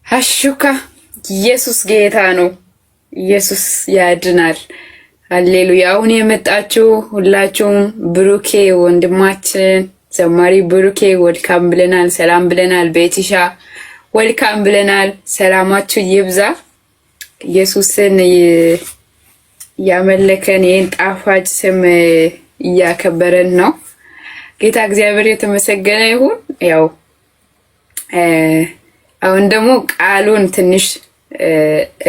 አሹካ ኢየሱስ ጌታ ነው። ኢየሱስ ያድናል። ሃሌሉያ። አሁን የመጣችሁ ሁላችሁም ብሩኬ ወንድማችን ዘማሪ ብሩኬ welcome ብለናል፣ ሰላም ብለናል። ቤቲሻ welcome ብለናል። ሰላማችሁ ይብዛ። ኢየሱስን እያመለከን ይህን ጣፋጭ ስም እያከበረን ነው። ጌታ እግዚአብሔር የተመሰገነ ይሁን። ያው አሁን ደግሞ ቃሉን ትንሽ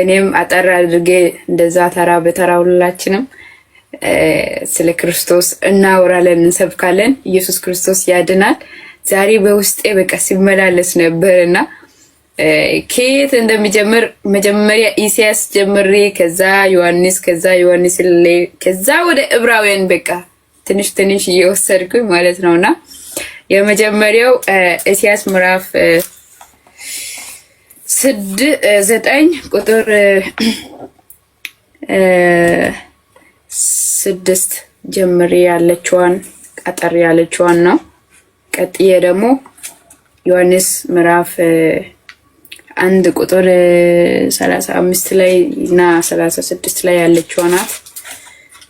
እኔም አጠር አድርጌ እንደዛ ተራ በተራ ሁላችንም ስለ ክርስቶስ እናወራለን፣ እንሰብካለን። ኢየሱስ ክርስቶስ ያድናል። ዛሬ በውስጤ በቃ ሲመላለስ ነበርና ከየት እንደሚጀምር መጀመሪያ ኢሳያስ ጀምሬ ከዛ ዮሐንስ፣ ከዛ ዮሐንስ፣ ከዛ ወደ ዕብራውያን በቃ ትንሽ ትንሽ እየወሰድኩኝ ማለት ነውና የመጀመሪያው ኢሳያስ ምዕራፍ 9 ቁጥር 6 ጀምሬ ያለችዋን ቀጠር ያለችዋን ነው። ቀጥዬ ደግሞ ዮሐንስ ምዕራፍ 1 ቁጥር 35 ላይ እና 36 ላይ ያለችዋ ናት።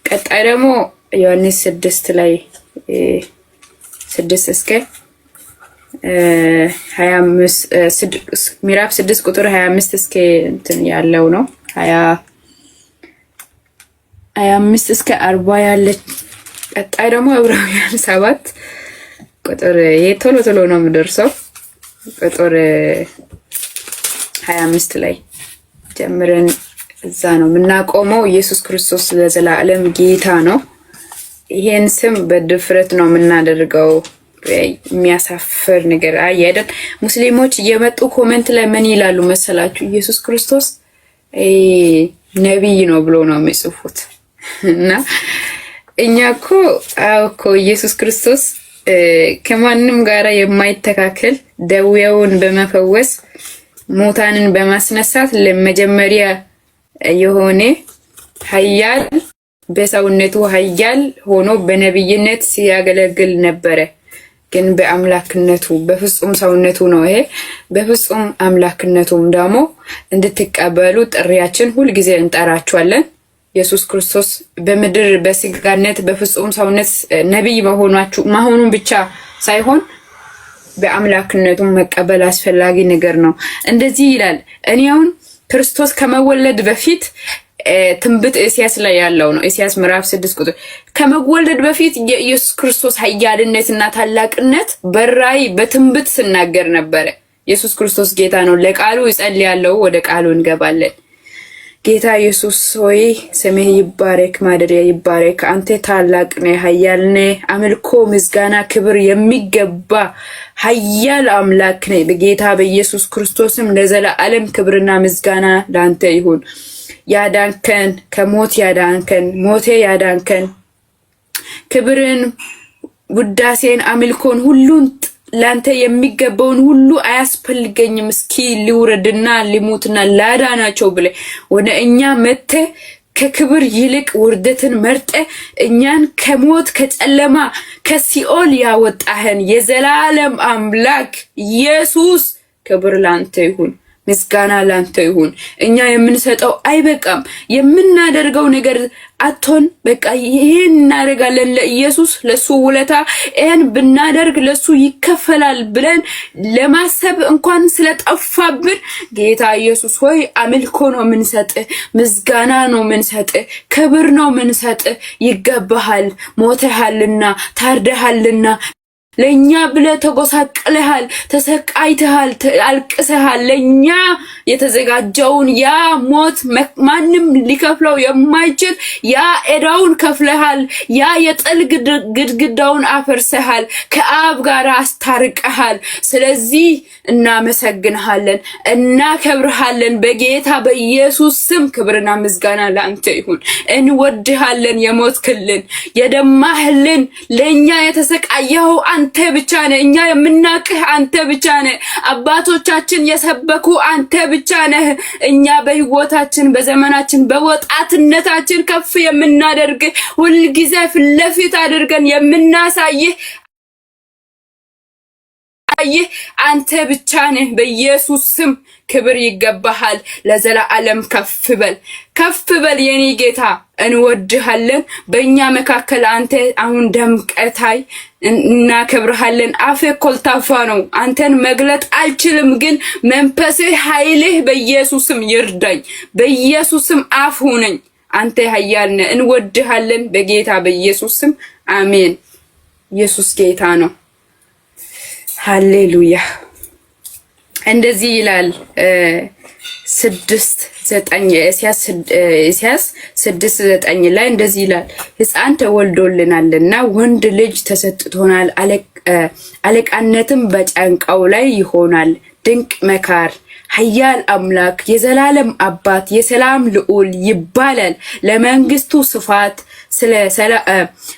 ቀጣይ ደግሞ ዮሐንስ 6 ላይ 6 እስከ 25፣ ምዕራፍ 6 ቁጥር 25 እስከ እንትን ያለው ነው። 25 እስከ 40 ያለች። ቀጣይ ደግሞ ዕብራውያን 7 ቁጥር፣ ይሄ ቶሎ ቶሎ ነው የምደርሰው፣ ቁጥር 25 ላይ ጀምረን እዛ ነው የምናቆመው። ኢየሱስ ክርስቶስ ለዘላለም ጌታ ነው። ይሄን ስም በድፍረት ነው የምናደርገው። የሚያሳፍር ነገር አይ አይደል? ሙስሊሞች እየመጡ comment ላይ ምን ይላሉ መሰላችሁ? ኢየሱስ ክርስቶስ ነቢይ ነው ብሎ ነው የሚጽፉት። እና እኛ እኮ አዎ እኮ ኢየሱስ ክርስቶስ ከማንም ጋራ የማይተካከል፣ ደዌውን በመፈወስ ሙታንን በማስነሳት ለመጀመሪያ የሆነ ኃያል፣ በሰውነቱ ኃያል ሆኖ በነቢይነት ሲያገለግል ነበረ። ግን በአምላክነቱ በፍጹም ሰውነቱ ነው። ይሄ በፍጹም አምላክነቱም ደግሞ እንድትቀበሉ ጥሪያችን ሁልጊዜ እንጠራችኋለን። ኢየሱስ ክርስቶስ በምድር በስጋነት በፍጹም ሰውነት ነቢይ መሆናችሁ መሆኑን ብቻ ሳይሆን በአምላክነቱ መቀበል አስፈላጊ ነገር ነው። እንደዚህ ይላል። እኔ አሁን ክርስቶስ ከመወለድ በፊት ትንቢት ኢሳያስ ላይ ያለው ነው። ኢሳያስ ምዕራፍ 6 ቁጥር ከመወለድ በፊት የኢየሱስ ክርስቶስ ኃያልነትና ታላቅነት በራእይ በትንቢት ስናገር ነበረ። ኢየሱስ ክርስቶስ ጌታ ነው። ለቃሉ እጸልያለሁ። ወደ ቃሉ እንገባለን። ጌታ ኢየሱስ ሆይ ስምህ ይባረክ፣ ማደሪያ ይባረክ። አንተ ታላቅ ነህ፣ ኃያል ነህ። አምልኮ፣ ምስጋና፣ ክብር የሚገባ ኃያል አምላክ ነህ። በጌታ በኢየሱስ ክርስቶስም ለዘላለም ክብርና ምስጋና ለአንተ ይሁን። ያዳንከን፣ ከሞት ያዳንከን፣ ሞቴ ያዳንከን፣ ክብርን፣ ውዳሴን፣ አምልኮን ሁሉን ለአንተ የሚገባውን ሁሉ አያስፈልገኝም፣ እስኪ ልውረድና ልሙትና ላዳናቸው ብለህ ወደ እኛ መጥተህ ከክብር ይልቅ ውርደትን መርጠ እኛን ከሞት፣ ከጨለማ፣ ከሲኦል ያወጣህን የዘላለም አምላክ ኢየሱስ ክብር ላንተ ይሁን። ምስጋና ላንተ ይሁን። እኛ የምንሰጠው አይበቃም። የምናደርገው ነገር አቶን በቃ ይሄን እናደርጋለን ለኢየሱስ፣ ለሱ ውለታ ይሄን ብናደርግ ለሱ ይከፈላል ብለን ለማሰብ እንኳን ስለጠፋብን ጌታ ኢየሱስ ሆይ አምልኮ ነው የምንሰጥ፣ ምስጋና ነው የምንሰጥ፣ ክብር ነው የምንሰጥ። ይገባሃል፣ ሞተሃልና፣ ታርደሃልና፣ ለኛ ብለህ ተጎሳቅለሃል፣ ተሰቃይተሃል፣ አልቅሰሃል። ለኛ የተዘጋጀውን ያ ሞት ማንም ሊከፍለው የማይችል ያ ዕዳውን ከፍለሃል። ያ የጥል ግድግዳውን አፈርሰሃል፣ ከአብ ጋር አስታርቀሃል። ስለዚህ እናመሰግንሃለን፣ እናከብርሃለን። በጌታ በኢየሱስ ስም ክብርና ምስጋና ለአንተ ይሁን። እንወድሃለን። የሞትክልን፣ የደማህልን፣ ለኛ የተሰቃየኸው አንተ ብቻ ነህ። እኛ የምናቅህ አንተ ብቻ ነህ። አባቶቻችን የሰበኩ አንተ ብቻ ነህ። እኛ በህይወታችን፣ በዘመናችን፣ በወጣትነታችን ከፍ የምናደርግ፣ ሁልጊዜ ፊት ለፊት አድርገን የምናሳይህ የሚታይህ አንተ ብቻ ነህ። በኢየሱስ ስም ክብር ይገባሃል። ለዘላለም ከፍ በል፣ ከፍ በል የኔ ጌታ፣ እንወድሃለን። በእኛ መካከል አንተ አሁን ደምቀታይ እናከብርሃለን። አፌ ኮልታፋ ነው፣ አንተን መግለጥ አልችልም፣ ግን መንፈስህ ኃይልህ በኢየሱስም ይርዳኝ። በኢየሱስም አፍ ሁነኝ። አንተ ኃያል ነህ። እንወድሃለን በጌታ በኢየሱስ ስም አሜን። ኢየሱስ ጌታ ነው። ሃሌሉያ። እንደዚህ ይላል 6:9፣ ኢሳያስ 6:9 ላይ እንደዚህ ይላል፣ ሕፃን ተወልዶልናልና ወንድ ልጅ ተሰጥቶናል፣ አለቃነትም በጫንቃው ላይ ይሆናል። ድንቅ መካር፣ ኃያል አምላክ፣ የዘላለም አባት፣ የሰላም ልዑል ይባላል። ለመንግስቱ ስፋት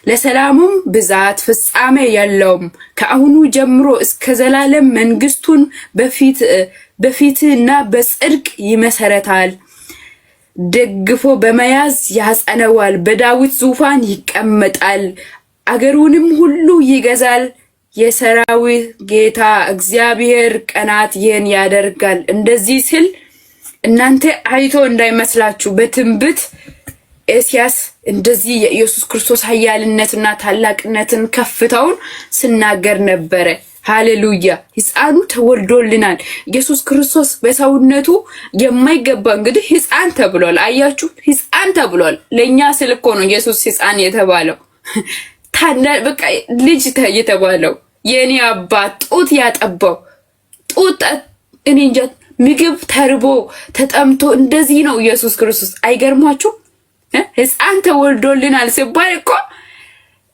ለሰላሙም ብዛት ፍጻሜ የለውም። ከአሁኑ ጀምሮ እስከ ዘላለም መንግስቱን በፍትህና በጽድቅ ይመሰረታል፣ ደግፎ በመያዝ ያጸነዋል። በዳዊት ዙፋን ይቀመጣል፣ አገሩንም ሁሉ ይገዛል። የሰራዊት ጌታ እግዚአብሔር ቀናት ይህን ያደርጋል። እንደዚህ ሲል እናንተ አይቶ እንዳይመስላችሁ፣ በትንቢት ኢሳያስ እንደዚህ የኢየሱስ ክርስቶስ ኃያልነትና ታላቅነትን ከፍታውን ስናገር ነበረ። ሃሌሉያ! ሕፃኑ ተወልዶልናል። ኢየሱስ ክርስቶስ በሰውነቱ የማይገባ እንግዲህ ሕፃን ተብሏል። አያችሁ፣ ሕፃን ተብሏል። ለእኛ ስል እኮ ነው ኢየሱስ ሕፃን የተባለው፣ በቃ ልጅ የተባለው፣ የእኔ አባት ጡት ያጠባው፣ ጡት እኔ እንጃ ምግብ ተርቦ ተጠምቶ እንደዚህ ነው ኢየሱስ ክርስቶስ። አይገርማችሁ? ሕፃን ተወልዶልናል ሲባል እኮ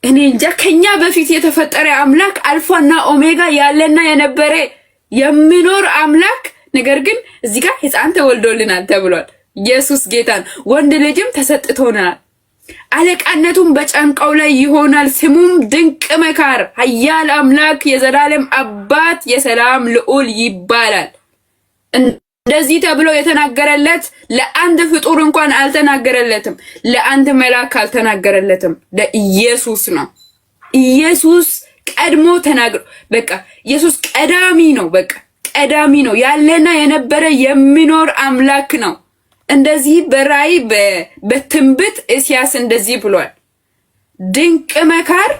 እኔ እንጃ ከኛ በፊት የተፈጠረ አምላክ፣ አልፋና ኦሜጋ፣ ያለና የነበረ የሚኖር አምላክ፣ ነገር ግን እዚህ ጋር ሕፃን ተወልዶልናል ተብሏል። ኢየሱስ ጌታን ወንድ ልጅም ተሰጥቶናል። አለቃነቱም በጫንቃው ላይ ይሆናል። ስሙም ድንቅ መካር፣ ኃያል አምላክ፣ የዘላለም አባት፣ የሰላም ልዑል ይባላል። እንደዚህ ተብሎ የተናገረለት ለአንድ ፍጡር እንኳን አልተናገረለትም። ለአንድ መልአክ አልተናገረለትም። ለኢየሱስ ነው። ኢየሱስ ቀድሞ ተናግሮ በቃ ኢየሱስ ቀዳሚ ነው። በቃ ቀዳሚ ነው። ያለና የነበረ የሚኖር አምላክ ነው። እንደዚህ በራእይ በትንቢት ኢሳያስ እንደዚህ ብሏል። ድንቅ መካር፣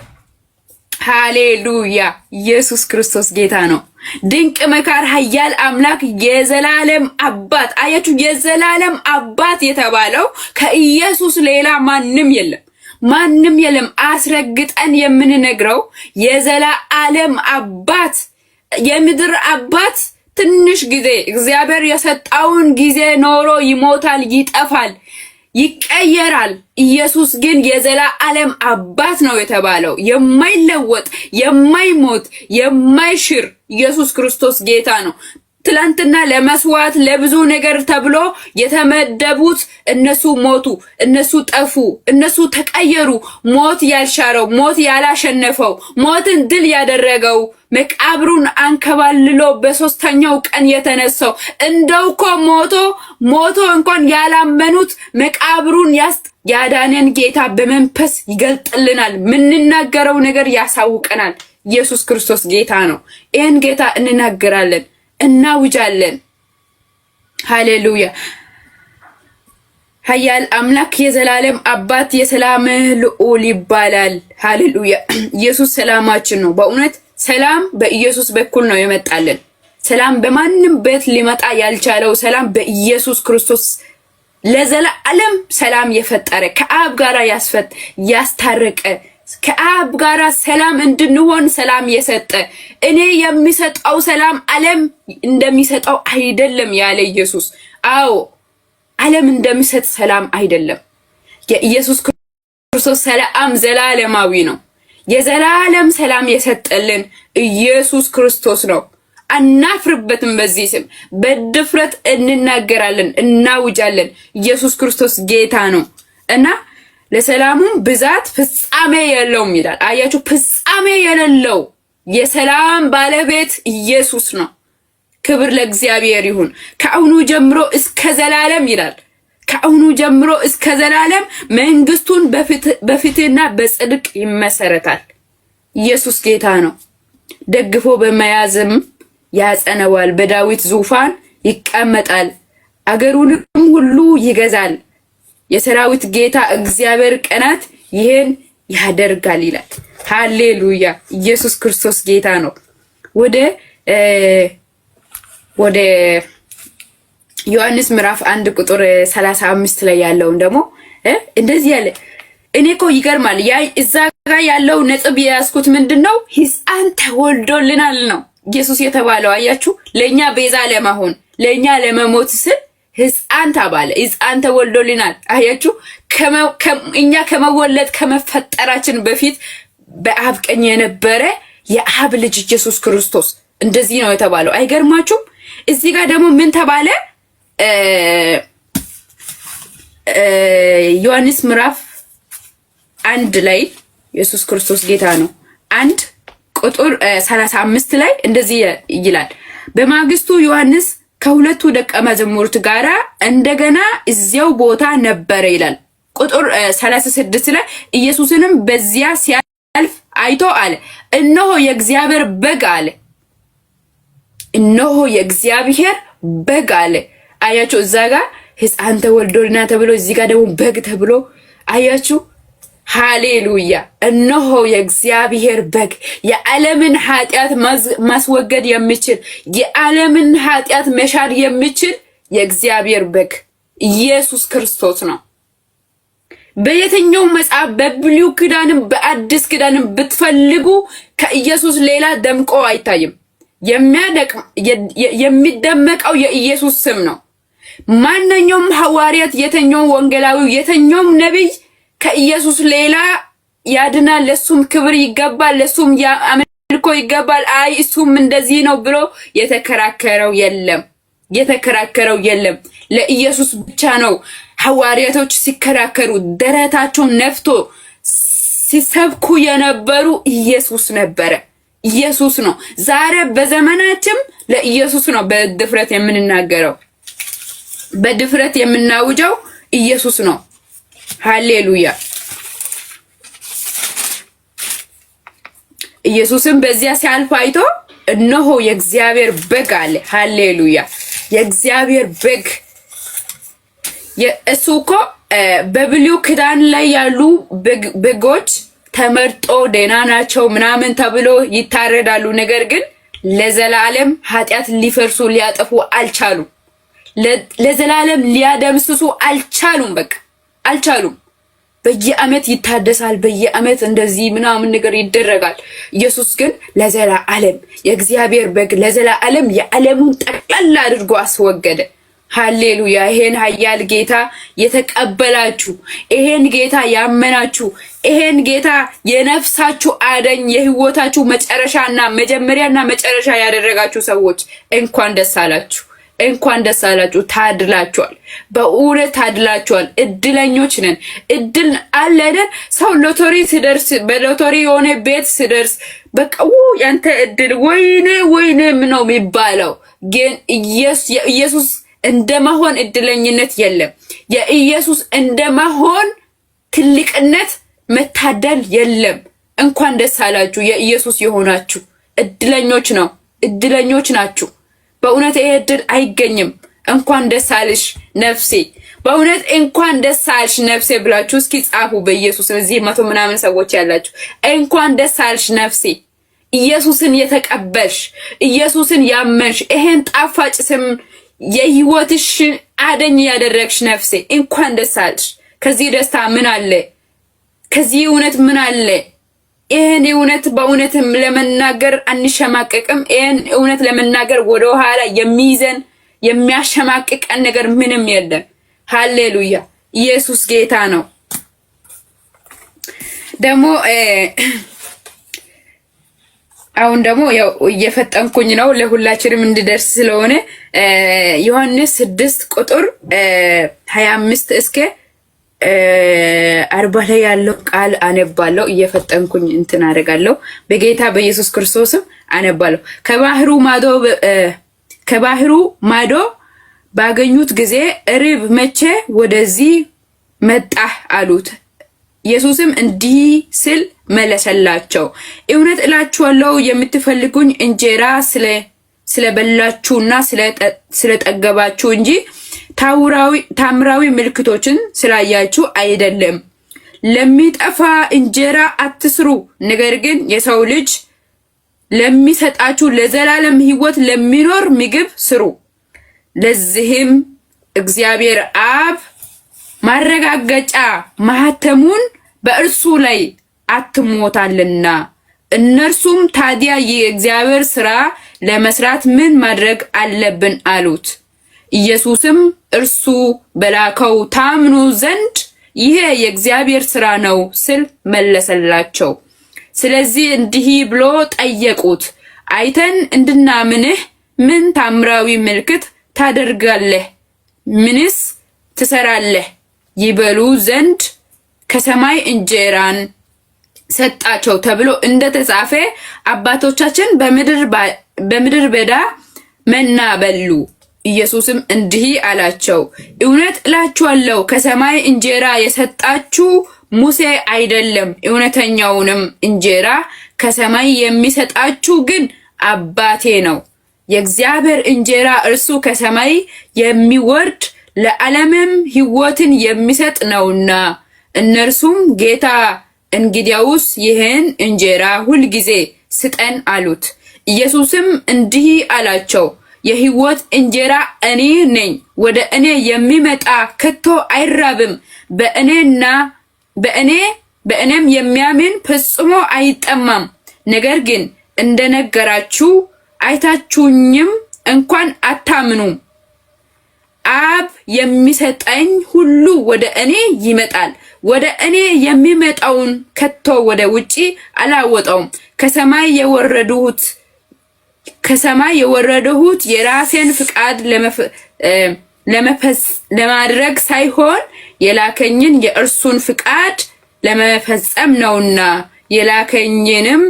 ሃሌሉያ! ኢየሱስ ክርስቶስ ጌታ ነው። ድንቅ መካር፣ ኃያል አምላክ፣ የዘላለም አባት። አያችሁ፣ የዘላለም አባት የተባለው ከኢየሱስ ሌላ ማንም የለም። ማንም የለም። አስረግጠን የምንነግረው የዘላለም አባት፣ የምድር አባት ትንሽ ጊዜ እግዚአብሔር የሰጠውን ጊዜ ኖሮ ይሞታል፣ ይጠፋል፣ ይቀየራል። ኢየሱስ ግን የዘላለም አባት ነው የተባለው፣ የማይለወጥ፣ የማይሞት፣ የማይሽር ኢየሱስ ክርስቶስ ጌታ ነው። ትላንትና ለመስዋዕት ለብዙ ነገር ተብሎ የተመደቡት እነሱ ሞቱ፣ እነሱ ጠፉ፣ እነሱ ተቀየሩ። ሞት ያልሻረው፣ ሞት ያላሸነፈው፣ ሞትን ድል ያደረገው፣ መቃብሩን አንከባልሎ በሶስተኛው ቀን የተነሳው፣ እንደው እኮ ሞቶ ሞቶ እንኳን ያላመኑት መቃብሩን ያዳነን ጌታ በመንፈስ ይገልጥልናል። የምንናገረው ነገር ያሳውቀናል። ኢየሱስ ክርስቶስ ጌታ ነው። ይህን ጌታ እንናገራለን፣ እናውጃለን። ሃሌሉያ። ኃያል አምላክ፣ የዘላለም አባት፣ የሰላም ልዑል ይባላል። ሃሌሉያ። ኢየሱስ ሰላማችን ነው። በእውነት ሰላም በኢየሱስ በኩል ነው የመጣልን። ሰላም በማንም ቤት ሊመጣ ያልቻለው ሰላም በኢየሱስ ክርስቶስ ለዘላለም ሰላም የፈጠረ፣ ከአብ ጋር ያስታረቀ፣ ከአብ ጋር ሰላም እንድንሆን ሰላም የሰጠ፣ እኔ የሚሰጠው ሰላም ዓለም እንደሚሰጠው አይደለም ያለ ኢየሱስ። አዎ፣ ዓለም እንደሚሰጥ ሰላም አይደለም። የኢየሱስ ክርስቶስ ሰላም ዘላለማዊ ነው። የዘላለም ሰላም የሰጠልን ኢየሱስ ክርስቶስ ነው። አናፍርበትም። በዚህ ስም በድፍረት እንናገራለን፣ እናውጃለን። ኢየሱስ ክርስቶስ ጌታ ነው እና ለሰላሙም ብዛት ፍጻሜ የለውም ይላል። አያችሁ፣ ፍጻሜ የሌለው የሰላም ባለቤት ኢየሱስ ነው። ክብር ለእግዚአብሔር ይሁን። ከአሁኑ ጀምሮ እስከ ዘላለም ይላል። ከአሁኑ ጀምሮ እስከ ዘላለም መንግስቱን በፍትህና በጽድቅ ይመሰረታል። ኢየሱስ ጌታ ነው። ደግፎ በመያዝም ያጸነዋል። በዳዊት ዙፋን ይቀመጣል፣ አገሩንም ሁሉ ይገዛል። የሰራዊት ጌታ እግዚአብሔር ቀናት ይህን ያደርጋል ይላል። ሃሌሉያ! ኢየሱስ ክርስቶስ ጌታ ነው። ወደ ዮሐንስ ምዕራፍ 1 ቁጥር 35 ላይ ያለውን ደግሞ እንደዚህ ያለ፣ እኔ እኮ ይገርማል። ያ እዛ ጋር ያለው ነጥብ የያዝኩት ምንድን ነው? ሕፃን ተወልዶልናል ነው ኢየሱስ የተባለው። አያችሁ፣ ለእኛ ቤዛ ለመሆን፣ ለእኛ ለመሞት ስል ሕፃን ተባለ። ሕፃን ተወልዶልናል። አያችሁ፣ እኛ ከመወለድ ከመፈጠራችን በፊት በአብ ቀኝ የነበረ የአብ ልጅ ኢየሱስ ክርስቶስ እንደዚህ ነው የተባለው። አይገርማችሁም? እዚህ ጋር ደግሞ ምን ተባለ? ዮሐንስ ምዕራፍ 1 ላይ፣ ኢየሱስ ክርስቶስ ጌታ ነው። 1 ቁጥር 35 ላይ እንደዚህ ይላል። በማግስቱ ዮሐንስ ከሁለቱ ደቀ መዛሙርት ጋር እንደገና እዚያው ቦታ ነበረ ይላል። ቁጥር 36 ላይ ኢየሱስንም በዚያ ሲያልፍ አይቶ አለ፣ እነሆ የእግዚአብሔር በግ አለ። እነሆ የእግዚአብሔር በግ አለ። አያችሁ፣ እዛ ጋር ሕፃን ተወልዶልናል ተብሎ እዚህ ጋር ደግሞ በግ ተብሎ አያችሁ። ሃሌሉያ! እነሆ የእግዚአብሔር በግ፣ የዓለምን ኃጢአት ማስወገድ የሚችል፣ የዓለምን ኃጢአት መሻር የሚችል የእግዚአብሔር በግ ኢየሱስ ክርስቶስ ነው። በየትኛው መጽሐፍ በብሉይ ኪዳንም በአዲስ ኪዳንም ብትፈልጉ ከኢየሱስ ሌላ ደምቆ አይታይም። የሚደመቀው የኢየሱስ ስም ነው። ማንኛውም ሐዋርያት፣ የትኛውም ወንጌላዊው፣ የትኛውም ነቢይ ከኢየሱስ ሌላ ያድናል፣ ለሱም ክብር ይገባል፣ ለሱም አምልኮ ይገባል፣ አይ እሱም እንደዚህ ነው ብሎ የተከራከረው የለም። የተከራከረው የለም። ለኢየሱስ ብቻ ነው ሐዋርያቶች ሲከራከሩ ደረታቸውን ነፍቶ ሲሰብኩ የነበሩ ኢየሱስ ነበረ። ኢየሱስ ነው። ዛሬ በዘመናችን ለኢየሱስ ነው በድፍረት የምንናገረው፣ በድፍረት የምናውጀው ኢየሱስ ነው። ሃሌሉያ። ኢየሱስም በዚያ ሲያልፍ አይቶ እነሆ የእግዚአብሔር በግ አለ። ሃሌሉያ። የእግዚአብሔር በግ እሱ እኮ በብሉይ ኪዳን ላይ ያሉ በጎች ተመርጦ ደህና ናቸው ምናምን ተብሎ ይታረዳሉ። ነገር ግን ለዘላለም ኃጢአት ሊፈርሱ ሊያጠፉ አልቻሉም። ለዘላለም ሊያደምስሱ አልቻሉም። በቃ አልቻሉም። በየዓመት ይታደሳል። በየዓመት እንደዚህ ምናምን ነገር ይደረጋል። ኢየሱስ ግን ለዘላለም የእግዚአብሔር በግ ለዘላለም የዓለሙን ጠቅላላ አድርጎ አስወገደ። ሃሌሉያ! ይሄን ኃያል ጌታ የተቀበላችሁ፣ ይሄን ጌታ ያመናችሁ፣ ይሄን ጌታ የነፍሳችሁ አዳኝ፣ የህይወታችሁ መጨረሻና መጀመሪያና መጨረሻ ያደረጋችሁ ሰዎች እንኳን ደስ አላችሁ። እንኳን ደስ አላችሁ። ታድላችኋል። በእውነት ታድላችኋል። እድለኞች ነን። እድል አለ አይደል? ሰው ሎተሪ ሲደርስ፣ በሎተሪ የሆነ ቤት ሲደርስ በቃ ያንተ እድል ወይኔ ወይኔ ነው የሚባለው። ግን የኢየሱስ እንደመሆን እድለኝነት የለም። የኢየሱስ እንደመሆን ትልቅነት መታደል የለም። እንኳን ደስ አላችሁ የኢየሱስ የሆናችሁ እድለኞች ነው፣ እድለኞች ናችሁ። በእውነት ይሄ እድል አይገኝም። እንኳን ደስ አለሽ ነፍሴ፣ በእውነት እንኳን ደስ አለሽ ነፍሴ ብላችሁ እስኪ ጻፉ። በኢየሱስ እዚህ መቶ ምናምን ሰዎች ያላችሁ እንኳን ደስ አለሽ ነፍሴ፣ ኢየሱስን የተቀበልሽ፣ ኢየሱስን ያመንሽ፣ ይሄን ጣፋጭ ስም የህይወትሽ አደኝ ያደረግሽ ነፍሴ እንኳን ደስ አለሽ። ከዚህ ደስታ ምን አለ? ከዚህ እውነት ምን አለ? ይህን እውነት በእውነት ለመናገር አንሸማቀቅም። ይህን እውነት ለመናገር ወደ ኋላ የሚይዘን የሚያሸማቅቀን ነገር ምንም የለም። ሃሌሉያ! ኢየሱስ ጌታ ነው። ደግሞ አሁን ደግሞ ያው እየፈጠንኩኝ ነው ለሁላችንም እንድደርስ ስለሆነ ዮሐንስ 6 ቁጥር 25 እስከ 40 ላይ ያለው ቃል አነባለሁ። እየፈጠንኩኝ እንትን አደርጋለሁ። በጌታ በኢየሱስ ክርስቶስም አነባለሁ። ከባህሩ ማዶ ባገኙት ጊዜ ርብ መቼ ወደዚህ መጣህ አሉት። ኢየሱስም እንዲህ ስል መለሰላቸው፣ እውነት እላችኋለሁ የምትፈልጉኝ እንጀራ ስለበላችሁና ስለጠገባችሁ እንጂ ታምራዊ ምልክቶችን ስላያችሁ አይደለም። ለሚጠፋ እንጀራ አትስሩ፣ ነገር ግን የሰው ልጅ ለሚሰጣችሁ ለዘላለም ሕይወት ለሚኖር ምግብ ስሩ። ለዚህም እግዚአብሔር አብ ማረጋገጫ ማህተሙን በእርሱ ላይ አትሞታልና። እነርሱም ታዲያ የእግዚአብሔር ስራ ለመስራት ምን ማድረግ አለብን አሉት። ኢየሱስም እርሱ በላከው ታምኑ ዘንድ ይሄ የእግዚአብሔር ስራ ነው ስል መለሰላቸው። ስለዚህ እንዲህ ብሎ ጠየቁት፣ አይተን እንድናምንህ ምን ታምራዊ ምልክት ታደርጋለህ? ምንስ ትሰራለህ? ይበሉ ዘንድ ከሰማይ እንጀራን ሰጣቸው ተብሎ እንደተጻፈ አባቶቻችን በምድር በዳ መና በሉ። ኢየሱስም እንዲህ አላቸው፣ እውነት እላችኋለሁ ከሰማይ እንጀራ የሰጣችሁ ሙሴ አይደለም፣ እውነተኛውንም እንጀራ ከሰማይ የሚሰጣችሁ ግን አባቴ ነው። የእግዚአብሔር እንጀራ እርሱ ከሰማይ የሚወርድ ለዓለምም ሕይወትን የሚሰጥ ነውና። እነርሱም ጌታ እንግዲያውስ ይህን እንጀራ ሁልጊዜ ስጠን አሉት። ኢየሱስም እንዲህ አላቸው፣ የሕይወት እንጀራ እኔ ነኝ። ወደ እኔ የሚመጣ ከቶ አይራብም፣ በእኔና በእኔ በእኔም የሚያምን ፈጽሞ አይጠማም። ነገር ግን እንደነገራችሁ አይታችሁኝም እንኳን አታምኑም። አብ የሚሰጠኝ ሁሉ ወደ እኔ ይመጣል፣ ወደ እኔ የሚመጣውን ከቶ ወደ ውጪ አላወጣውም። ከሰማይ የወረድሁት የራሴን ፍቃድ ለማድረግ ሳይሆን የላከኝን የእርሱን ፍቃድ ለመፈጸም ነውና፣ የላከኝንም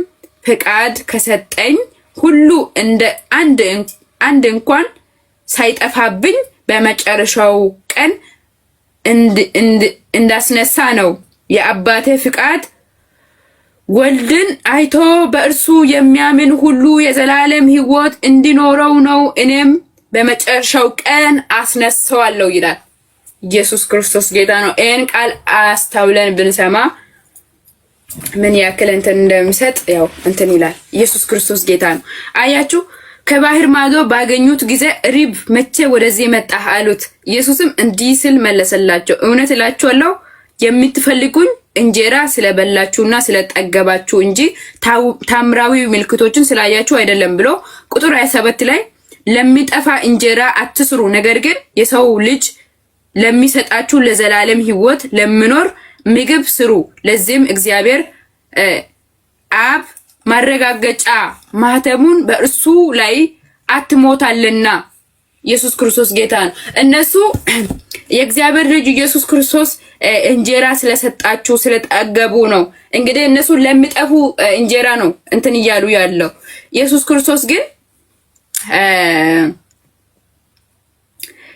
ፍቃድ ከሰጠኝ ሁሉ እንደ አንድ እንኳን ሳይጠፋብኝ በመጨረሻው ቀን እንዳስነሳ ነው። የአባቴ ፍቃድ ወልድን አይቶ በእርሱ የሚያምን ሁሉ የዘላለም ሕይወት እንዲኖረው ነው። እኔም በመጨረሻው ቀን አስነሳዋለሁ ይላል። ኢየሱስ ክርስቶስ ጌታ ነው። ይህን ቃል አስተውለን ብንሰማ ምን ያክል እንትን እንደሚሰጥ ያው እንትን ይላል። ኢየሱስ ክርስቶስ ጌታ ነው። አያችሁ፣ ከባህር ማዶ ባገኙት ጊዜ ሪብ መቼ ወደዚህ መጣህ አሉት። ኢየሱስም እንዲህ ስል መለሰላቸው፣ እውነት እላችኋለሁ የምትፈልጉኝ እንጀራ ስለበላችሁና ስለጠገባችሁ እንጂ ታምራዊ ምልክቶችን ስላያችሁ አይደለም ብሎ ቁጥር 27 ላይ ለሚጠፋ እንጀራ አትስሩ፣ ነገር ግን የሰው ልጅ ለሚሰጣችሁ ለዘላለም ሕይወት ለሚኖር ምግብ ስሩ። ለዚህም እግዚአብሔር አብ ማረጋገጫ ማህተሙን በእርሱ ላይ አትሞታልና። ኢየሱስ ክርስቶስ ጌታ ነው። እነሱ የእግዚአብሔር ልጅ ኢየሱስ ክርስቶስ እንጀራ ስለሰጣችሁ ስለጠገቡ ነው። እንግዲህ እነሱ ለሚጠፉ እንጀራ ነው እንትን እያሉ ያለው። ኢየሱስ ክርስቶስ ግን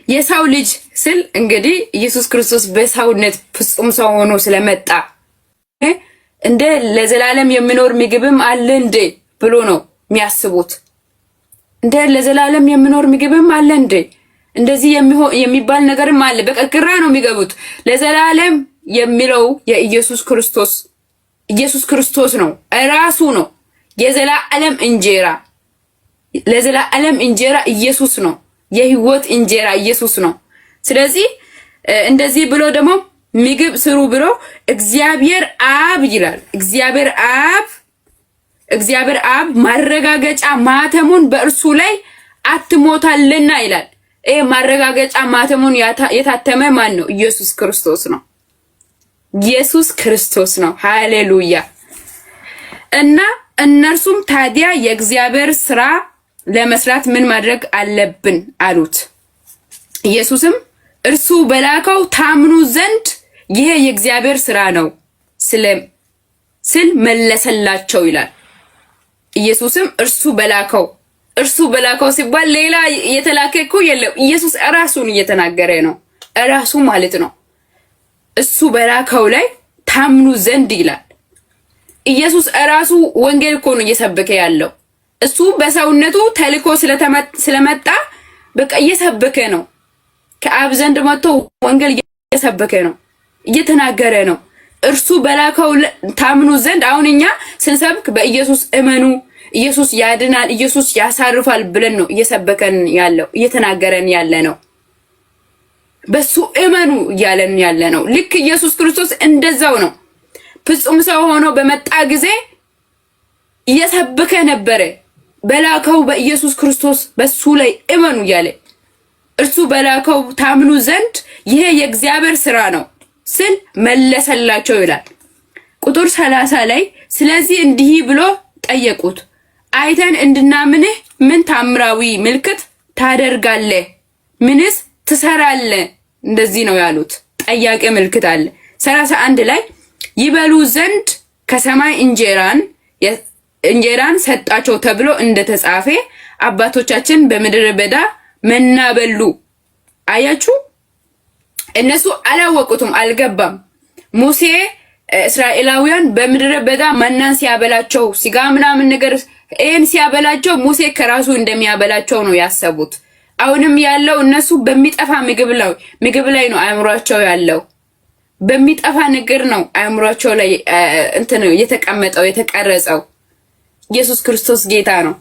የሰው ልጅ ስል እንግዲህ ኢየሱስ ክርስቶስ በሰውነት ፍጹም ሰው ሆኖ ስለመጣ እንደ ለዘላለም የሚኖር ምግብም አለ እንዴ ብሎ ነው የሚያስቡት። እንደ ለዘላለም የሚኖር ምግብም አለ እንዴ፣ እንደዚህ የሚባል ነገርም አለ። በቃ ግራ ነው የሚገቡት። ለዘላለም የሚለው የኢየሱስ ክርስቶስ ኢየሱስ ክርስቶስ ነው፣ እራሱ ነው የዘላለም እንጀራ። ለዘላለም እንጀራ ኢየሱስ ነው። የህይወት እንጀራ ኢየሱስ ነው። ስለዚህ እንደዚህ ብሎ ደግሞ ምግብ ስሩ ብሎ እግዚአብሔር አብ ይላል። እግዚአብሔር አብ ማረጋገጫ ማተሙን በእርሱ ላይ አትሞታልና ይላል። ይሄ ማረጋገጫ ማተሙን የታተመ ማን ነው? ኢየሱስ ክርስቶስ ነው። ኢየሱስ ክርስቶስ ነው። ሃሌሉያ። እና እነርሱም ታዲያ የእግዚአብሔር ስራ ለመስራት ምን ማድረግ አለብን አሉት። ኢየሱስም እርሱ በላከው ታምኑ ዘንድ ይሄ የእግዚአብሔር ስራ ነው ስል መለሰላቸው ይላል። ኢየሱስም እርሱ በላከው ሲባል ሌላ የተላከ እኮ የለም። ኢየሱስ እራሱን እየተናገረ ነው። እራሱ ማለት ነው። እሱ በላከው ላይ ታምኑ ዘንድ ይላል። ኢየሱስ እራሱ ወንጌል እኮ ነው እየሰበከ ያለው። እሱ በሰውነቱ ተልኮ ስለመጣ በቃ እየሰበከ ነው። ከአብ ዘንድ መጥቶ ወንጌል እየሰበከ ነው፣ እየተናገረ ነው። እርሱ በላከው ታምኑ ዘንድ አሁን እኛ ስንሰብክ በኢየሱስ እመኑ፣ ኢየሱስ ያድናል፣ ኢየሱስ ያሳርፋል ብለን ነው እየሰበከን ያለው፣ እየተናገረን ያለ ነው። በሱ እመኑ እያለን ያለ ነው። ልክ ኢየሱስ ክርስቶስ እንደዛው ነው። ፍጹም ሰው ሆኖ በመጣ ጊዜ እየሰበከ ነበረ። በላከው በኢየሱስ ክርስቶስ በሱ ላይ እመኑ እያለ፣ እርሱ በላከው ታምኑ ዘንድ ይሄ የእግዚአብሔር ስራ ነው ስል መለሰላቸው ይላል። ቁጥር 30 ላይ ስለዚህ እንዲህ ብሎ ጠየቁት፣ አይተን እንድናምንህ ምን ታምራዊ ምልክት ታደርጋለህ? ምንስ ትሰራለህ? እንደዚህ ነው ያሉት። ጠያቄ ምልክት አለ። 31 ላይ ይበሉ ዘንድ ከሰማይ እንጀራን ሰጣቸው ተብሎ እንደተጻፈ አባቶቻችን በምድረ በዳ መና በሉ። አያችሁ፣ እነሱ አላወቁትም፣ አልገባም። ሙሴ እስራኤላውያን በምድረ በዳ መናን ሲያበላቸው፣ ስጋ ምናምን ነገር ይህን ሲያበላቸው ሙሴ ከራሱ እንደሚያበላቸው ነው ያሰቡት። አሁንም ያለው እነሱ በሚጠፋ ምግብ ላይ ነው አእምሯቸው ያለው። በሚጠፋ ነገር ነው አእምሯቸው ላይ እንትን የተቀመጠው፣ የተቀረጸው። ኢየሱስ ክርስቶስ ጌታ ነው።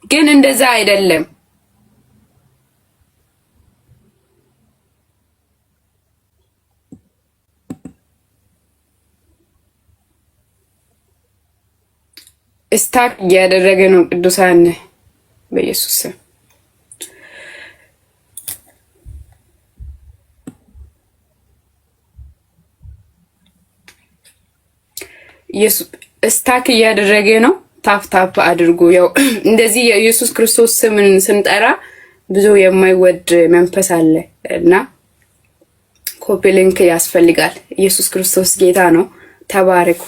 ግን እንደዛ አይደለም። Stuck እያደረገ ነው። ቅዱሳን፣ በኢየሱስ ስም፣ stuck እያደረገ ነው። Tap tap አድርጉ። ያው እንደዚህ የኢየሱስ ክርስቶስ ስምን ስንጠራ ብዙ የማይወድ መንፈስ አለ እና copy link ያስፈልጋል። ኢየሱስ ክርስቶስ ጌታ ነው። ተባረኩ።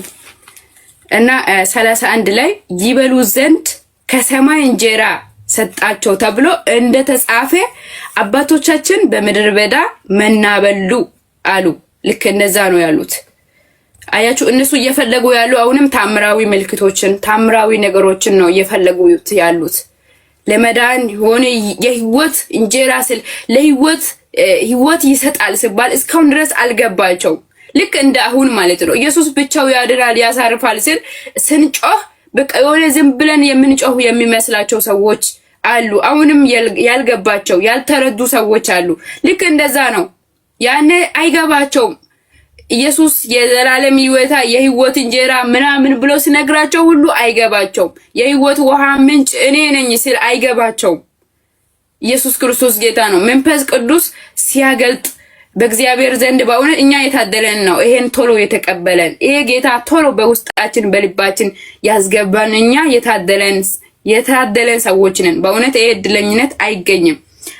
እና 31 ላይ ይበሉ ዘንድ ከሰማይ እንጀራ ሰጣቸው ተብሎ እንደተጻፈ አባቶቻችን በምድረ በዳ መና በሉ አሉ። ልክ እንደዛ ነው ያሉት። አያችሁ፣ እነሱ እየፈለጉ ያሉ አሁንም ታምራዊ ምልክቶችን፣ ታምራዊ ነገሮችን ነው እየፈለጉ ያሉት። ለመዳን የሆነ የህይወት እንጀራ ስል ለህይወት ህይወት ይሰጣል ሲባል እስካሁን ድረስ አልገባቸው። ልክ እንደ አሁን ማለት ነው። ኢየሱስ ብቻው ያድናል፣ ያሳርፋል ስል ስንጮህ በቃ የሆነ ዝም ብለን የምንጮህ የሚመስላቸው ሰዎች አሉ። አሁንም ያልገባቸው፣ ያልተረዱ ሰዎች አሉ። ልክ እንደዛ ነው። ያኔ አይገባቸውም። ኢየሱስ የዘላለም ህይወታ፣ የህይወት እንጀራ ምናምን ብሎ ሲነግራቸው ሁሉ አይገባቸውም። የህይወት ውሃ ምንጭ እኔ ነኝ ሲል አይገባቸውም። ኢየሱስ ክርስቶስ ጌታ ነው። መንፈስ ቅዱስ ሲያገልጥ በእግዚአብሔር ዘንድ በእውነት እኛ የታደለን ነው። ይሄን ቶሎ የተቀበለን፣ ይሄ ጌታ ቶሎ በውስጣችን በልባችን ያስገባን እኛ የታደለን ሰዎች ነን። በእውነት ይሄ እድለኝነት አይገኝም።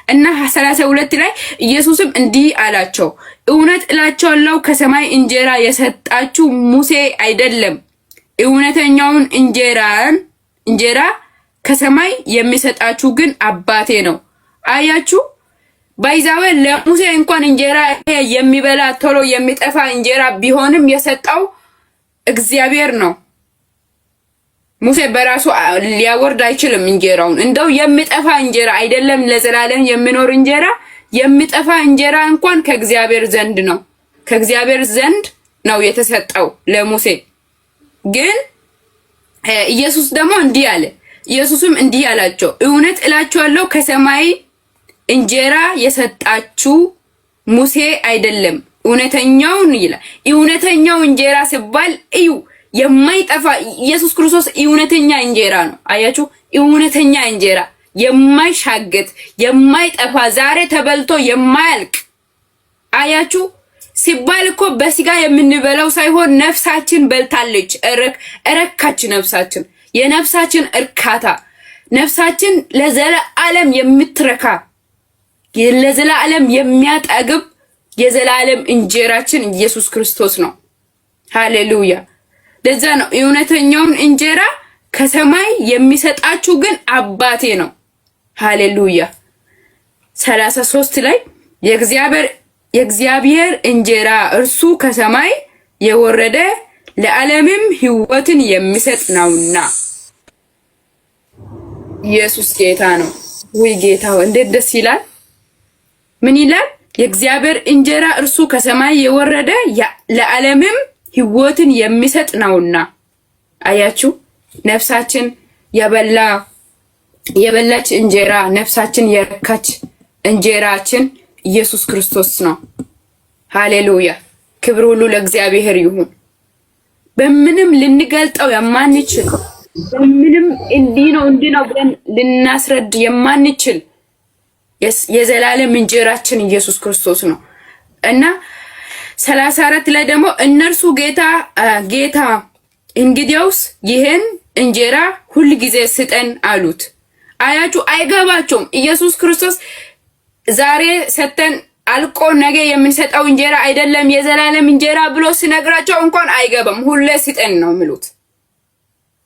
እና 32 ላይ ኢየሱስም እንዲህ አላቸው፣ እውነት እላችኋለሁ ከሰማይ እንጀራ የሰጣችሁ ሙሴ አይደለም፣ እውነተኛውን እንጀራ ከሰማይ የሚሰጣችሁ ግን አባቴ ነው። አያችሁ፣ by the way ለሙሴ እንኳን እንጀራ የሚበላ ቶሎ የሚጠፋ እንጀራ ቢሆንም የሰጠው እግዚአብሔር ነው። ሙሴ በራሱ ሊያወርድ አይችልም እንጀራውን። እንደው የሚጠፋ እንጀራ አይደለም ለዘላለም የሚኖር እንጀራ፣ የሚጠፋ እንጀራ እንኳን ከእግዚአብሔር ዘንድ ነው። ከእግዚአብሔር ዘንድ ነው የተሰጠው ለሙሴ። ግን ኢየሱስ ደግሞ እንዲህ አለ። ኢየሱስም እንዲህ አላቸው፣ እውነት እላችኋለሁ ከሰማይ እንጀራ የሰጣችሁ ሙሴ አይደለም፣ እውነተኛውን ይላል። እውነተኛው እንጀራ ሲባል እዩ፣ የማይጠፋ ኢየሱስ ክርስቶስ እውነተኛ እንጀራ ነው። አያችሁ፣ እውነተኛ እንጀራ፣ የማይሻግት፣ የማይጠፋ፣ ዛሬ ተበልቶ የማያልቅ። አያችሁ፣ ሲባል እኮ በስጋ የምንበላው ሳይሆን ነፍሳችን በልታለች፣ እረካች ነፍሳችን። የነፍሳችን እርካታ፣ ነፍሳችን ለዘላለም የምትረካ፣ ለዘላለም የሚያጠግብ የዘላለም እንጀራችን ኢየሱስ ክርስቶስ ነው። ሃሌሉያ። ለዛ ነው እውነተኛውን እንጀራ ከሰማይ የሚሰጣችሁ ግን አባቴ ነው። ሃሌሉያ። 33 ላይ የእግዚአብሔር የእግዚአብሔር እንጀራ እርሱ ከሰማይ የወረደ ለዓለምም ሕይወትን የሚሰጥ ነውና። ኢየሱስ ጌታ ነው። ውይ ጌታ እንዴት ደስ ይላል! ምን ይላል? የእግዚአብሔር እንጀራ እርሱ ከሰማይ የወረደ ለዓለምም ሕይወትን የሚሰጥ ነውና። አያችሁ፣ ነፍሳችን የበላች እንጀራ፣ ነፍሳችን የረካች እንጀራችን ኢየሱስ ክርስቶስ ነው። ሃሌሉያ! ክብር ሁሉ ለእግዚአብሔር ይሁን። በምንም ልንገልጠው የማንችል፣ በምንም እንዲህ ነው እንዲህ ነው ብለን ልናስረድ የማንችል የዘላለም እንጀራችን ኢየሱስ ክርስቶስ ነው። እና 34 ላይ ደግሞ እነርሱ ጌታ፣ ጌታ፣ እንግዲያውስ ይህን እንጀራ ሁል ጊዜ ስጠን አሉት። አያችሁ፣ አይገባቸውም። ኢየሱስ ክርስቶስ ዛሬ ሰተን አልቆ ነገ የምንሰጠው እንጀራ አይደለም፣ የዘላለም እንጀራ ብሎ ሲነግራቸው እንኳን አይገባም። ሁሌ ስጠን ነው የሚሉት።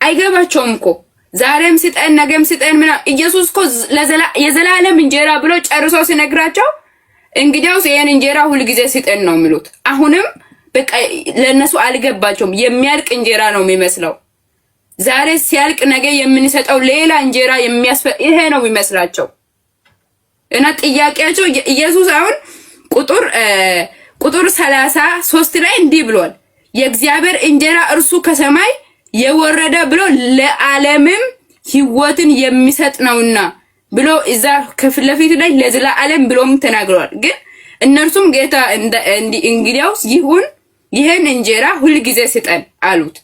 አይገባቸውም እኮ። ዛሬም ስጠን ነገም ስጠን ምናምን። ኢየሱስ እኮ የዘላለም እንጀራ ብሎ ጨርሶ ሲነግራቸው እንግዲያውስ ይሄን እንጀራ ሁልጊዜ ስጠን ነው የሚሉት። አሁንም በቃ ለእነሱ አልገባቸውም። የሚያልቅ እንጀራ ነው የሚመስለው። ዛሬ ሲያልቅ ነገ የምንሰጠው ሌላ እንጀራ ይሄ ነው የሚመስላቸው። እና ጥያቄያቸው ኢየሱስ አሁን ቁጥር 33 ላይ እንዲህ ብሏል። የእግዚአብሔር እንጀራ እርሱ ከሰማይ የወረደ ብሎ ለዓለምም ሕይወትን የሚሰጥ ነውና ብሎ እዛ ከፊት ለፊቱ ላይ ለዘላለም ብሎም ተናግረዋል። ግን እነርሱም ጌታ፣ እንግዲያውስ ይሁን ይህን እንጀራ ሁልጊዜ ስጠን አሉት።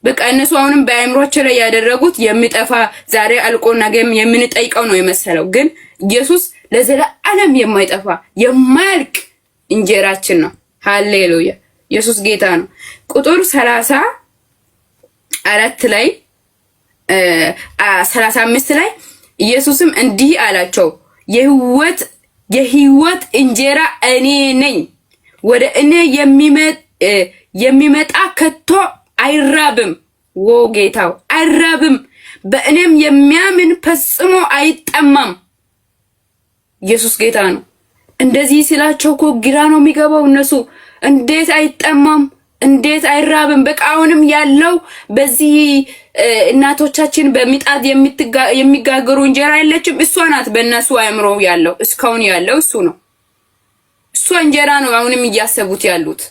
በቃ እነሱ አሁንም በአእምሯቸው ላይ ያደረጉት የሚጠፋ፣ ዛሬ አልቆ ነገም የምንጠይቀው ነው የመሰለው። ግን ኢየሱስ ለዘላለም የማይጠፋ፣ የማያልቅ እንጀራችን ነው። ሃሌሉያ! ኢየሱስ ጌታ ነው። ቁጥር 34 ላይ፣ 35 ላይ ኢየሱስም እንዲህ አላቸው፣ የህይወት እንጀራ እኔ ነኝ። ወደ እኔ የሚመጣ ከቶ አይራብም። ወ ጌታው አይራብም፣ በእኔም የሚያምን ፈጽሞ አይጠማም። ኢየሱስ ጌታ ነው። እንደዚህ ሲላቸው እኮ ግራ ነው የሚገባው። እነሱ እንዴት አይጠማም? እንዴት አይራብም? በቃ አሁንም ያለው በዚህ እናቶቻችን በምጣድ የሚጋገሩ እንጀራ የለችም። እሷ ናት በእነሱ አእምሮ ያለው፣ እስካሁን ያለው እሱ ነው። እሷ እንጀራ ነው አሁንም እያሰቡት ያሉት።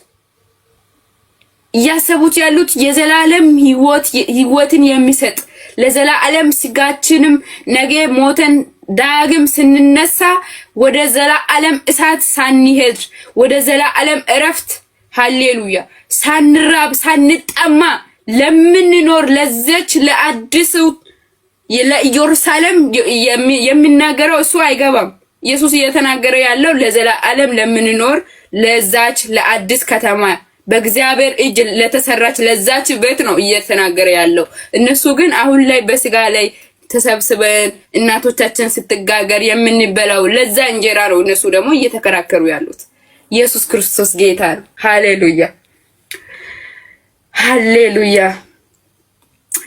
የዘላለም ህይወት፣ ህይወትን የሚሰጥ፣ ለዘላለም ስጋችንም ነገ ሞተን ዳግም ስንነሳ ወደ ዘላለም እሳት ሳንሄድ፣ ወደ ዘላለም እረፍት፣ ሃሌሉያ፣ ሳንራብ ሳንጠማ ለምንኖር ለዚች ለአዲስ ለኢየሩሳሌም የሚናገረው እሱ አይገባም። ኢየሱስ እየተናገረ ያለው ለዘላለም ለምንኖር ለዛች ለአዲስ ከተማ፣ በእግዚአብሔር እጅ ለተሰራች ለዛች ቤት ነው እየተናገረ ያለው። እነሱ ግን አሁን ላይ በስጋ ላይ ተሰብስበን እናቶቻችን ስትጋገር የምንበላው ለዛ እንጀራ ነው እነሱ ደግሞ እየተከራከሩ ያሉት። ኢየሱስ ክርስቶስ ጌታ ነው። ሃሌሉያ፣ ሃሌሉያ።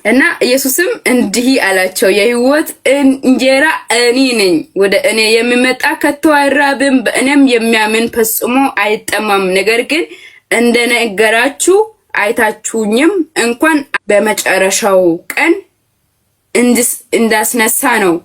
እና ኢየሱስም እንዲህ አላቸው፣ የሕይወት እንጀራ እኔ ነኝ። ወደ እኔ የሚመጣ ከቶ አይራብም፣ በእኔም የሚያምን ፈጽሞ አይጠማም። ነገር ግን እንደነገራችሁ አይታችሁኝም እንኳን በመጨረሻው ቀን እንዳስነሳ ነው።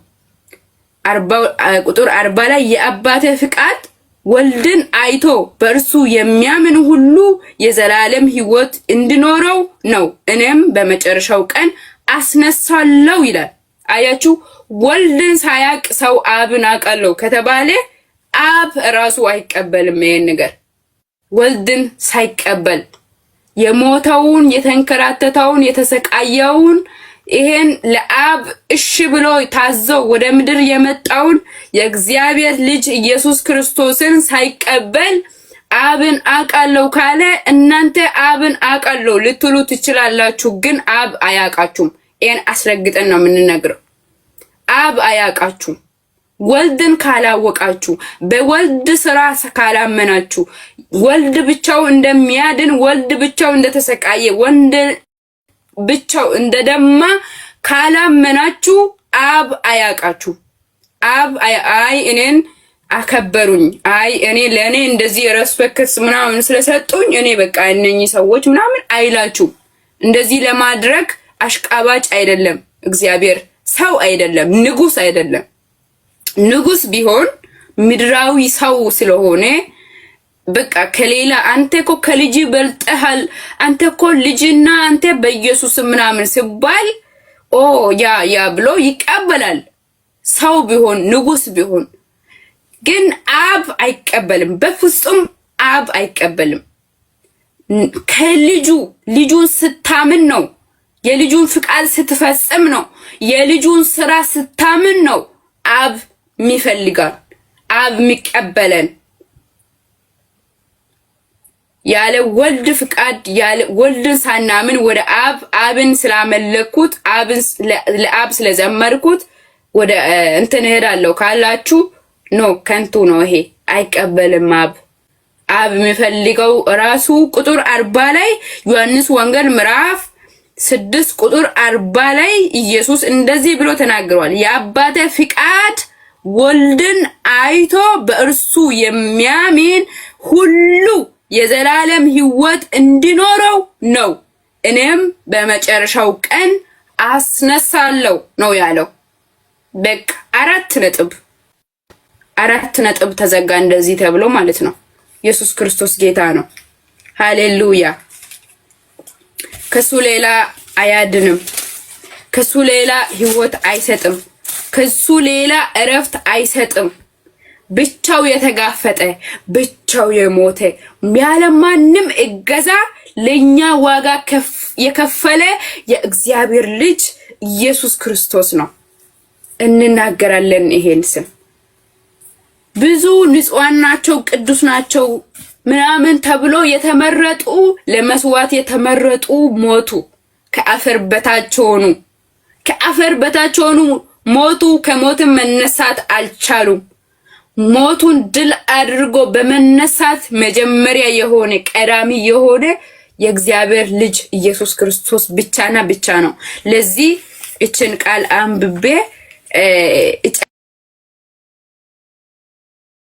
ቁጥር 40 ላይ የአባቴ ፍቃድ ወልድን አይቶ በእርሱ የሚያምን ሁሉ የዘላለም ሕይወት እንዲኖረው ነው፣ እኔም በመጨረሻው ቀን አስነሳለሁ ይላል። አያችሁ፣ ወልድን ሳያቅ ሰው አብን አውቃለሁ ከተባለ አብ ራሱ አይቀበልም ይሄን ነገር። ወልድን ሳይቀበል የሞተውን፣ የተንከራተተውን፣ የተሰቃየውን፣ ይሄን ለአብ እሺ ብሎ ታዘው ወደ ምድር የመጣውን የእግዚአብሔር ልጅ ኢየሱስ ክርስቶስን ሳይቀበል አብን አውቃለሁ ካለ እናንተ አብን አውቃለሁ ልትሉ ትችላላችሁ፣ ግን አብ አያውቃችሁም። ይሄን አስረግጠን ነው የምንነግረው። አብ አያውቃችሁም። ወልድን ካላወቃችሁ፣ በወልድ ስራ ካላመናችሁ፣ ወልድ ብቻው እንደሚያድን፣ ወልድ ብቻው እንደተሰቃየ፣ ወልድ ብቻው እንደደማ ካላመናችሁ አብ አያውቃችሁ። አብ አይ እኔን አከበሩኝ። አይ እኔ ለእኔ እንደዚህ respect ምናምን ስለሰጡኝ እኔ በቃ እነኚህ ሰዎች ምናምን አይላችሁም። እንደዚህ ለማድረግ አሽቃባጭ አይደለም እግዚአብሔር፣ ሰው አይደለም፣ ንጉስ አይደለም። ንጉስ ቢሆን ምድራዊ ሰው ስለሆነ በቃ ከሌላ አንተ እኮ ከልጅ በልጠሃል፣ አንተ እኮ ልጅና አንተ በኢየሱስ ምናምን ሲባል oh yeah yeah ብሎ ይቀበላል። ሰው ቢሆን ንጉስ ቢሆን ግን አብ አይቀበልም። በፍጹም አብ አይቀበልም። ከልጁ ልጁን ስታምን ነው፣ የልጁን ፍቃድ ስትፈጽም ነው፣ የልጁን ስራ ስታምን ነው አብ የሚፈልጋል፣ አብ የሚቀበለን። ያለ ወልድ ፍቃድ ያለ ወልድን ሳናምን ወደ አብ አብን ስላመለኩት አብን ለአብ ስለዘመርኩት ወደ እንትን እሄዳለሁ ካላችሁ no፣ ከንቱ ነው ይሄ። አይቀበልም አብ። አብ የሚፈልገው ራሱ ቁጥር 40 ላይ፣ ዮሐንስ ወንጌል ምዕራፍ 6 ቁጥር 40 ላይ ኢየሱስ እንደዚህ ብሎ ተናግሯል። የአባቴ ፍቃድ ወልድን አይቶ በእርሱ የሚያምን ሁሉ የዘላለም ሕይወት እንዲኖረው ነው፣ እኔም በመጨረሻው ቀን አስነሳለሁ ነው ያለው። በቃ 4 ነጥብ፣ 4 ነጥብ ተዘጋ እንደዚህ ተብሎ ማለት ነው። ኢየሱስ ክርስቶስ ጌታ ነው። ሃሌሉያ። ከሱ ሌላ አያድንም። ከሱ ሌላ ህይወት አይሰጥም። ከሱ ሌላ እረፍት አይሰጥም። ብቻው የተጋፈጠ፣ ብቻው የሞተ፣ ያለ ማንም እገዛ ለኛ ዋጋ የከፈለ የእግዚአብሔር ልጅ ኢየሱስ ክርስቶስ ነው። እንናገራለን ይሄን ስም። ብዙ ንጹሐን ናቸው፣ ቅዱስ ናቸው ምናምን ተብሎ የተመረጡ፣ ለመስዋዕት የተመረጡ ሞቱ። ከአፈር በታች ሆኑ። ከአፈር በታች ሆኑ፣ ሞቱ። ከሞትም መነሳት አልቻሉም። ሞቱን ድል አድርጎ በመነሳት መጀመሪያ የሆነ፣ ቀዳሚ የሆነ የእግዚአብሔር ልጅ ኢየሱስ ክርስቶስ ብቻና ብቻ ነው። ለዚህ እችን ቃል አንብቤ እጨርሳለሁ።